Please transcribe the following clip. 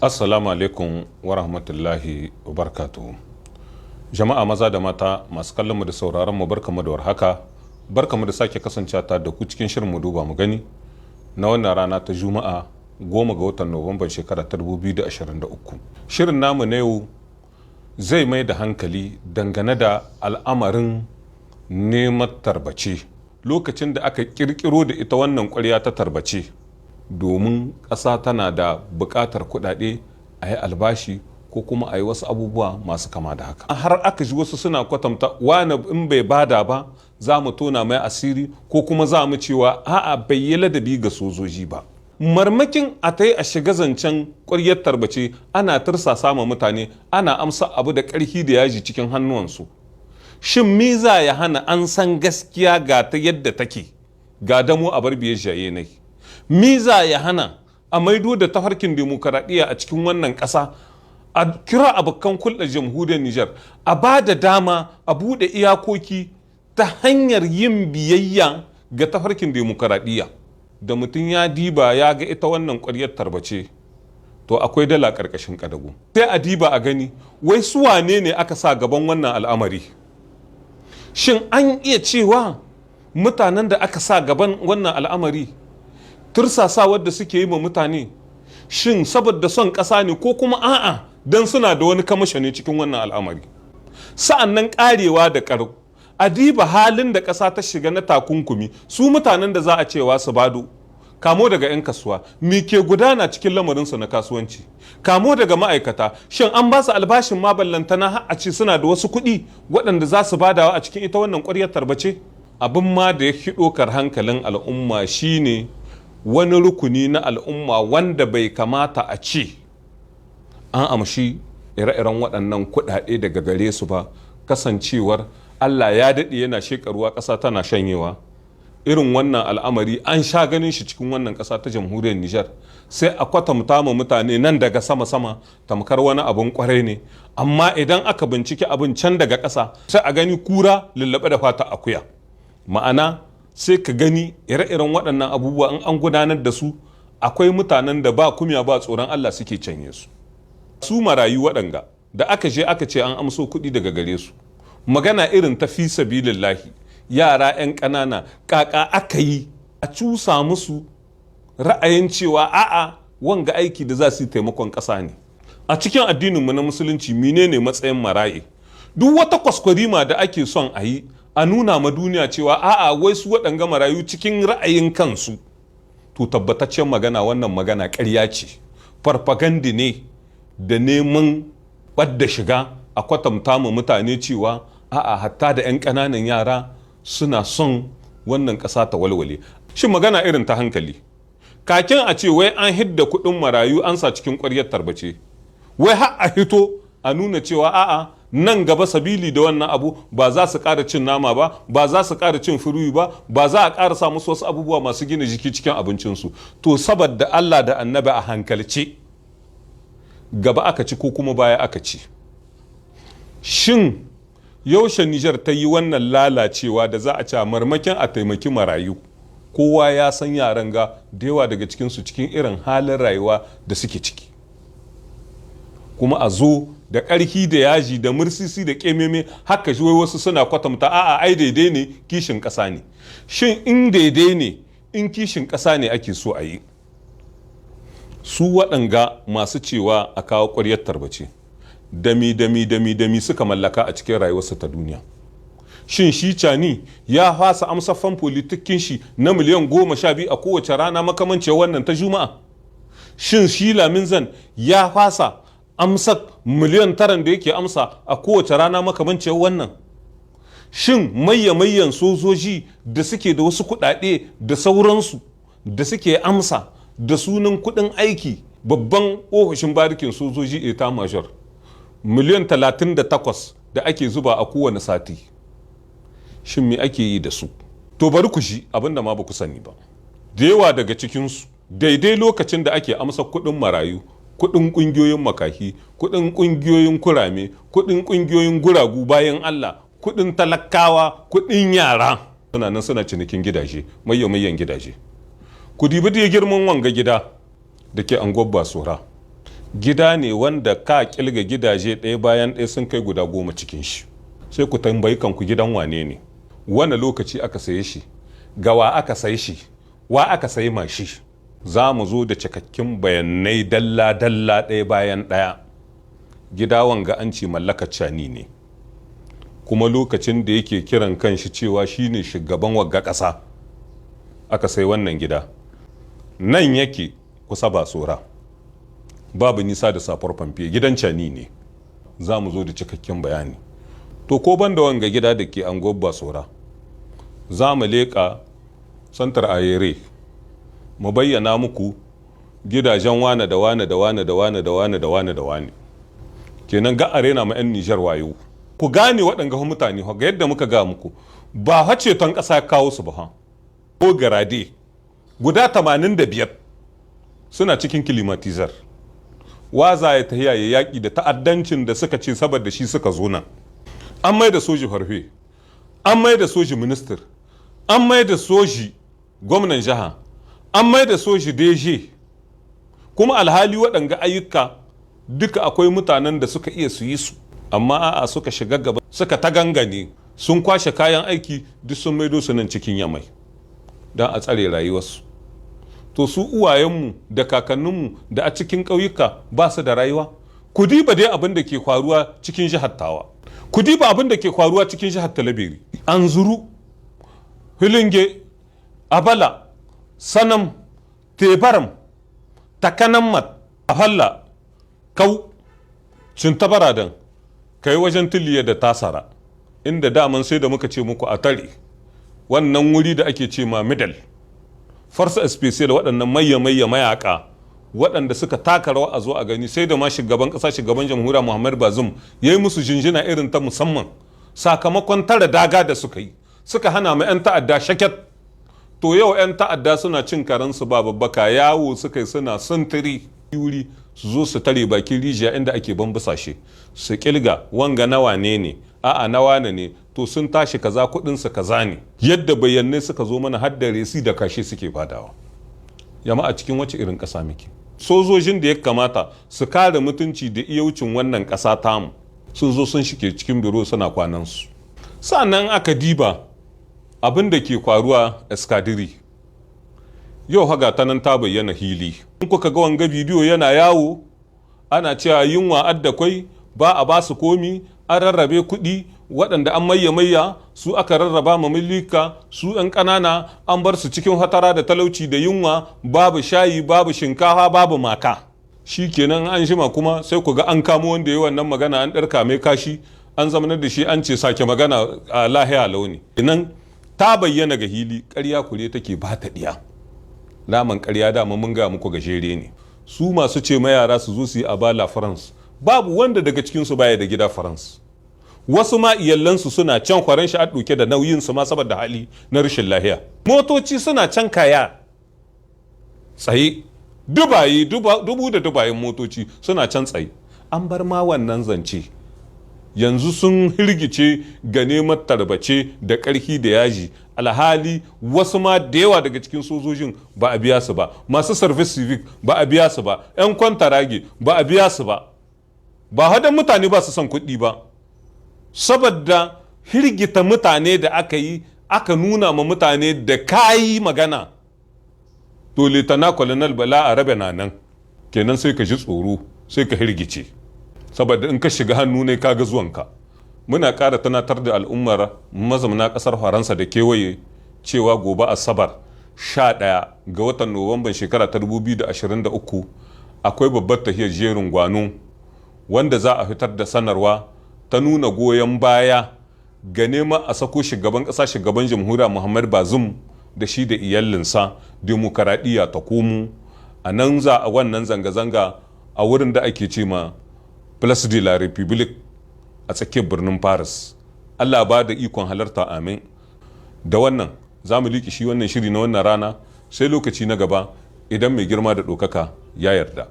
Assalamu alaikum wa rahmatullahi wa barakatuhu. Jama'a maza da mata masu kallon mu da sauraron mu, barkamu da warhaka. Barkamu da sake kasancewa ta da ku cikin shirin Mu Duba Mu Gani na wannan rana ta Juma'a, 10 ga watan Nuwamban shekara ta 2023. Shirin namu na yau zai mai da hankali dangane da al'amarin neman tarbace. Lokacin da aka kirkiro da ita wannan ƙwarya ta tarbace, domin ƙasa tana da buƙatar kuɗaɗe a yi albashi ko kuma a yi wasu abubuwa masu kama da haka, har aka ji wasu suna kwatanta wani in bai bada ba za mu tona mai asiri, ko kuma za mu cewa a'a, bai yi ladabi ga sojoji ba. Marmakin a ta yi a shiga zancen ƙwaryar tarbace, ana tursasa ma mutane, ana amsa abu da ƙarfi da yaji cikin hannuwansu. Shin me za ya hana an san gaskiya ga ta yadda take, ga damo a bar biyar jaye nai? Me za ya hana a maido da tafarkin demokaradiyya a cikin wannan ƙasa, a kira abokan kulɗa Jamhuriyar Nijar, a ba da dama a buɗe iyakoki ta hanyar yin biyayya ga tafarkin demokaradiyya? Da mutum ya diba ya ga ita wannan ƙwaryar tarbace, to akwai dala ƙarƙashin ƙadago. Sai a diba a gani, wai su wane ne aka sa gaban wannan al'amari? Shin an iya cewa mutanen da aka sa gaban wannan al'amari, tursasawar da suke yi ma mutane, shin saboda son ƙasa ne, ko kuma a'a, don suna da wani kamasho ne cikin wannan al'amari? Sa'an nan ƙarewa da ƙaro, a diba halin da ƙasa ta shiga na takunkumi. Su mutanen da za a cewa su bado, kamo daga 'yan kasuwa, me ke gudana cikin lamarinsu na kasuwanci? Kamo daga ma'aikata, shin an ba su albashin ma, ballantana har a ce suna da wasu kuɗi waɗanda za su badawa a cikin ita wannan ƙwaryar tarbace? Abin ma da ya fi ɗaukar hankalin al'umma shine wani rukuni na al'umma wanda bai kamata a ce an amshi ire-iren waɗannan kuɗaɗe daga gare su ba, kasancewar Allah ya daɗe yana shekaruwa ƙasa tana shanyewa. Irin wannan al'amari an sha ganin shi cikin wannan ƙasa ta Jamhuriyar Nijar. Sai a kwatanta ma mutane nan daga sama-sama tamkar wani abun kwarai ne, amma idan aka binciki abin can daga ƙasa, sai a gani kura lullaɓe da fata akuya. Ma'ana, sai ka gani ire-iren waɗannan abubuwa in an gudanar da su, akwai mutanen da ba kumya ba tsoron Allah suke canye su. Su marayu waɗanga da aka je aka ce an amso kuɗi daga gare su, magana irin ta fi sabilillahi, yara 'yan ƙanana, ƙaƙa aka yi a cusa musu ra'ayin cewa a'a, wanga aiki da za su yi taimakon ƙasa ne? A cikin addininmu na Musulunci, menene matsayin maraye? Duk wata kwaskwarima da ake son a yi a nuna ma duniya cewa a'a, wai su waɗanga marayu cikin ra'ayin kansu, to tabbataccen magana, wannan magana ƙarya ce, farfagandi ne da neman ɓadda shiga, a kwatanta ma mutane cewa a'a, hatta da 'yan ƙananan yara suna son wannan ƙasa ta walwale. Shin magana irin ta hankali, kakin a ce wai an hidda kuɗin marayu an sa cikin ƙwaryar tarbace, wai har a hito a nuna cewa a'a, nan gaba sabili da wannan abu ba za su ƙara cin nama ba, ba za su ƙara cin fruit ba, ba za a ƙara sa musu wasu abubuwa masu gina jiki cikin abincinsu, to saboda Allah da Annabi, a hankalce, gaba aka ci ko kuma baya aka ci? Shin yaushe Nijar ta yi wannan lalacewa da za a ci marmakin a taimaki marayu? Kowa ya san yaran ga da yawa daga cikinsu cikin irin halin rayuwa da suke ciki, kuma a zo da ƙarfi da yaji da mursisi da ƙememe haka shi, wai wasu suna kwatanta a'a, ai daidai ne, kishin ƙasa ne. Shin in daidai ne, in kishin ƙasa ne ake so a yi, su waɗanga masu cewa a kawo ƙwaryar tarbace, dami dami dami dami suka mallaka a cikin rayuwarsa ta duniya? Shin shi Cani ya fasa amsa fan politikin shi na miliyan 12 a kowace rana makamancin wannan ta Juma'a? Shin shi Lamin Zan ya fasa amsa miliyan 9 da yake amsa a kowace rana makamancin wannan? Shin mayya-mayyan sojoji da suke da wasu kuɗaɗe da sauransu da suke amsa da sunan kuɗin aiki, babban ofishin barikin sojoji, état-major, miliyan 38 da ake zuba a kowane sati, shin me ake yi da su? To bari ku shi abin da ma ba ku sani ba. Da yawa daga cikinsu, daidai lokacin da ake amsa kuɗin marayu, kuɗin ƙungiyoyin makahi, kuɗin ƙungiyoyin kurame, kuɗin ƙungiyoyin guragu bayan Allah, kuɗin talakawa, kuɗin yara, suna nan suna cinikin gidaje, mayyan gidaje. Ku dibi da girman wanga gida da ke anguwar Basura. Gida ne wanda ka kilga gidaje ɗaya bayan ɗaya sun kai guda 10 cikin shi. Sai ku tambayi kanku gidan wane ne, wane lokaci aka saye shi, gawa aka saye shi, wa aka sayi mashi. Za mu zo da cikakkin bayanai dalla-dalla ɗaya bayan ɗaya. Gida wanga an ce mallakar Cani ne, kuma lokacin da yake kiran kanshi cewa shine shugaban wagga ƙasa aka sai wannan gida. Nan yake kusa ba tsora, babu nisa da safar famfiye, gidan Cani ne. Za mu zo da cikakken bayani. To ko ban da wanga gida da ke anguwar Basora, za mu leƙa santar Ayere mu bayyana muku gidajen wane da wane da wane da wane da wane da wane da wane. Kenan ga arena ma 'yan Nijar wayo. Ku gane waɗanga mutane ga yadda muka ga muku ba ceton ƙasa kawo su ba ha. Ko garade guda 85 suna cikin kilimatizar. Waza ya tahiya ya yaƙi da ta'addancin da suka ce saboda shi suka zo nan. An mai da soji farfe, an mai da soji minister, an mai da soji gwamnan jiha, an mai da soji DG. Kuma alhali waɗanga ayyuka duka akwai mutanen da suka iya su yi su, amma a'a suka shiga gaba suka ta gangane, sun kwashe kayan aiki duk sun maido su nan cikin Yamai don a tsare rayuwarsu. To su uwayenmu da kakanninmu da a cikin ƙauyuka ba su da rayuwa. Ku diba dai abin da ke faruwa cikin jihar Tawa, ku diba abin da ke faruwa cikin jihar Talabiri, Anzuru, Hilinge, Abala, Sanam, Tebaram, Takanammat, Afalla, Kau, Cintabaradan, kai wajen Tiliya da Tasara, inda daman sai da muka ce muku a tare wannan wuri da ake ce ma middle force special, waɗannan mayya mayaka waɗanda suka taka rawa a zo a gani, sai da ma shugaban ƙasa, shugaban jamhuriya Muhammad Bazum ya yi musu jinjina irin ta musamman sakamakon tare daga da suka yi, suka hana ma 'yan ta'adda shaket. To yau 'yan ta'adda suna cin karensu ba babbaka, yawo suka yi suna sintiri wuri su zo su tare bakin rijiya inda ake bambusashe, su kilga wanga nawa ne ne, a'a nawa ne ne, to sun tashi kaza, kudin su kaza ne. Yadda bayanai suka zo mana har da resi da kashe suke badawa. Jama'a, cikin wace irin ƙasa muke? Sojojin da ya kamata su kare mutunci da iyaucin wannan ƙasa tamu sun zo sun shike cikin biro suna kwanan su. Sannan aka diba abin da ke faruwa eskadiri yau, haga ta nan ta bayyana hili. In kuka ga wanga bidiyo yana yawo, ana cewa yunwa adda kwai, ba a ba su komi, an rarrabe kuɗi, waɗanda an mayya mayya su aka rarraba ma milika, su ɗan ƙanana an bar su cikin hatara da talauci da yunwa, babu shayi, babu shinkafa, babu maka. Shi kenan an shima kuma sai ku ga an kamo wanda ya wannan magana, an ɗarka mai kashi, an zamanar da shi, an ce sake magana a lahiya launi. Nan ta bayyana ga hili, ƙarya kure take ba ta ɗiya. Laman ƙarya dama mun ga muku gajere ne. Su masu ce ma yara su zo su yi abala France, babu wanda daga cikinsu baya da gida France. Wasu ma iyalansu suna can kwaran shi a ɗauke da nauyin su ma saboda hali na rashin lahiya. Motoci suna can kaya tsaye, dubaye dubu da dubayen motoci suna can tsaye. An bar ma wannan zance. Yanzu sun hirgice ga neman tarbace da ƙarfi da yaji, alhali wasu ma da yawa daga cikin sojojin ba a biya su ba, masu service civic ba a biya su ba, 'yan kwantarage ba a biya su ba. Ba hadan mutane ba su son kuɗi ba, saboda hirgita mutane da aka yi, aka nuna ma mutane da kayi magana to Lieutenant Colonel Bala a rabe na nan kenan, sai ka ji tsoro, sai ka hirgice, saboda in ka shiga hannu ne ka ga zuwanka. Muna ƙara tunatar da al'ummar mazamna ƙasar Faransa da kewaye cewa gobe Asabar 11 ga watan Nuwamban shekara ta 2023 akwai babbar tahiyar jerin gwano wanda za a fitar da sanarwa ta nuna goyon baya ga neman a sako shugaban ƙasa, shugaban jamhuriya Muhammad Bazum da shi da iyalinsa, demokaradiyya ta komo. A nan za a wannan zanga-zanga a wurin da ake ce ma Place de la République a tsakiyar birnin Paris. Allah ba da ikon halarta, amin. Da wannan za mu liƙi shi wannan shiri na wannan rana, sai lokaci na gaba idan mai girma da ɗaukaka ya yarda.